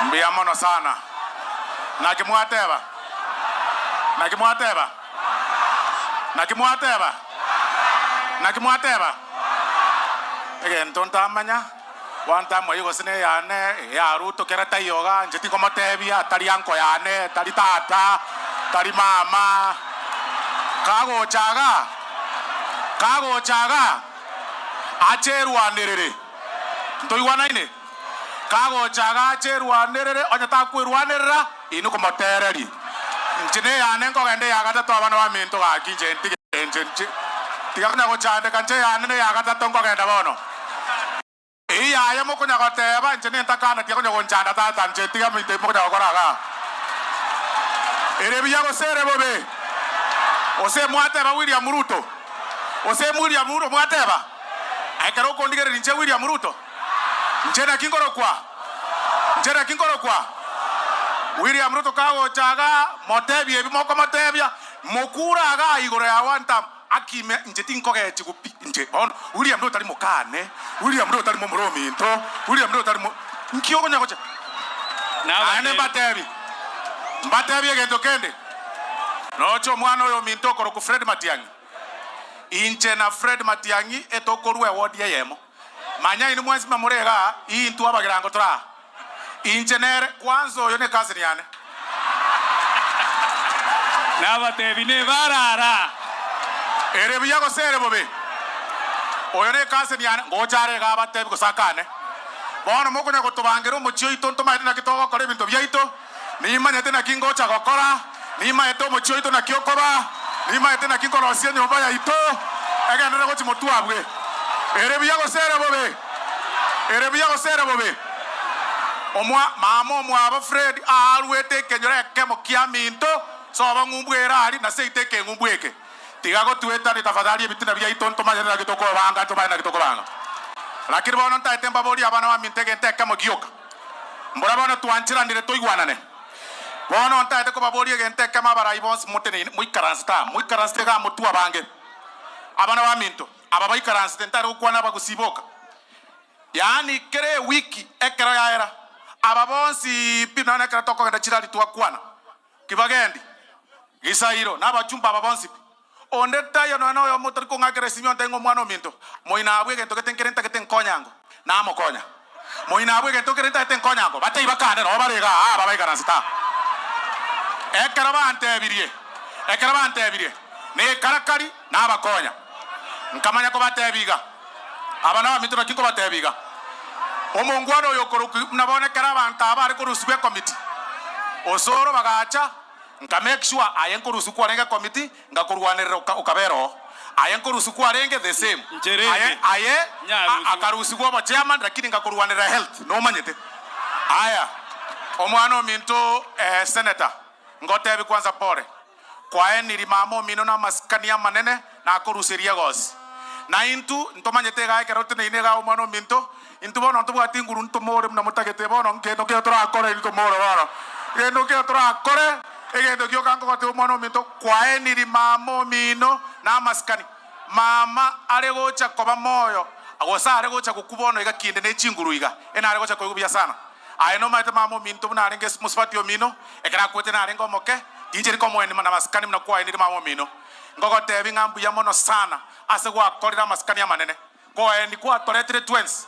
Mbuya mono sana. Naki mwateba? Naki mwateba? Naki mwateba? Naki mwateba? Egento ntamanya, gwantamwa eyio gose neyane, eya Ruto kera taiyo iga, inche tinkomotebia, tari anko yane, tari tata, tari mama. Kagocha igaa, kagocha igaa, ache erwanerere. Ntoigwanaine? Kagocha agache erwanerere, onye takwerwanerera, inwe komotereria. Inche neyane nkogenda eya gatato abana baminto gaki inche ntige inche inche tiga konya gochandeka inche eyane neya gatato nkogenda bono. Eyio yaye mokonya goteba inche nentakana tiga konya gonchanda tata inche ntige ebinto ebi mokonya gokora igaa. Ere buya gose ere bobe? Gose mwateba William Ruto? Gose William Ruto mwateba? Ekero okondigereria inche William Ruto? Inche naki nkorokwa? Inche naki nkorokwa? William Ruto kagocha igaa, motebie ebi mokomotebia, mokure igaa igoro ya one term, akime inche tinkogechigwa pi inche. Bono William Ruto tari mokane, William Ruto tari momura ominto, William Ruto tari mo nki okonya gocha? Naende mbatebi, mbatebie egento kende, noche omwana oyo ominto okorokwa Fred Matiang'i, inche na Fred Matiang'i etokorua ewodi eyemo. Manya inwe mwensi mamore igaa, intwe abagirango tore aa. Inche nere, kwanza oyo ne cousin yane. Nabatebi nebarara. Ere buya gose ere bobe? Oyo ne cousin yane, ngocha are igaa abatebi gose akane. Bono mokonya gotobangera omochie oito ntomaete naki togokora ebinto biaito, nimanyete naki ngocha gokora, nimanyete omochie oito naki okoba, nimanyete naki nkorosia enyomba yaito, egenderere gochia motwe abwe. Ere buya gose ere bobe? Ere buya gose ere bobe? Omwa, mama omwabo Fred aaruete ekenyoro ekemo kiaminto, sobo ng'umbu ere aria, na seito ekeng'umbu eke. Tiga gotwetania tafadhali ebitina biaito ntomanyete naki tokobanga, ntomanye naki tokobanga. Lakini bono ntaete mbaborie abana baminto egento ekemo gioka. Mbora bono twancheranire toigwanane. Bono ntaete kobaboria egento ekemo abarai bonsi moteneine, moikaransete aa, moikaransete igaa motwe abange. Abana baminto, aba baikaransete ntari gokwana abagusii boka. Yaani kera ewiki ekero yaera, aba bonsi pi nonya ekero tokogenda chirari twakwana, kibagendi, Gisairo, na abachumba aba bonsi pi. Onde taiyo nonya noyomo otari kong'akera esimi ontebie ng'a omwana ominto, moino abwo egento gete nkere ntagete nkonyango, namokonya. Moino abwo egento nkere ntagete nkonyango, batebie bakande nabo bare igaa aba baikaransete aa. Ekero bantebirie, ekero bantebirie, nekarakari, nabakonya. Nkamanya kobatebia iga, Aba nabaminto naki nkobatebia iga, Omongwana oyo okorokwa buna bono ekero abanto aba bare korusigwa ekomiti, osoro bagacha, Nka make sure aye nkorusu kwarenge committee ngakorwanerera oka okabera oo. Aye nkorusu kwarenge the same. Inche rende, Aye aye a nyarusigwe. akarusigwa obo chairman lakini ngakorwanerera health nomanyete. Aya omwana ominto eh senator ngotebi kwanza pole. Kwaeniri mama omino na amasikani amanene nakoruseria egosi. Na intwe ntomanyete igaa ekero toteneine igaa omwana ominto, intwe bono ntobwati nguru ntomore buna motagete bono nkento kero torakore intwe tomore bono. Egento kero torakore, egento gioka nkogotebia omwana ominto, kwaeniri mama omino na amasikani. Mama are gocha koba moyo, gose are gocha gokwa bono iga kinde ne chinguru iga, enare gocha koigwa buya sana. Aye nomanyete mama ominto buna arenge mosubati omino, ekero akwete narenge omoke, tincheri komoenia namasikani buna kwaenire mama omino. Ngogotebi ng'a mbuya mono sana ase gwakorire amasikani amanene. Koeni gwatoretire twensi.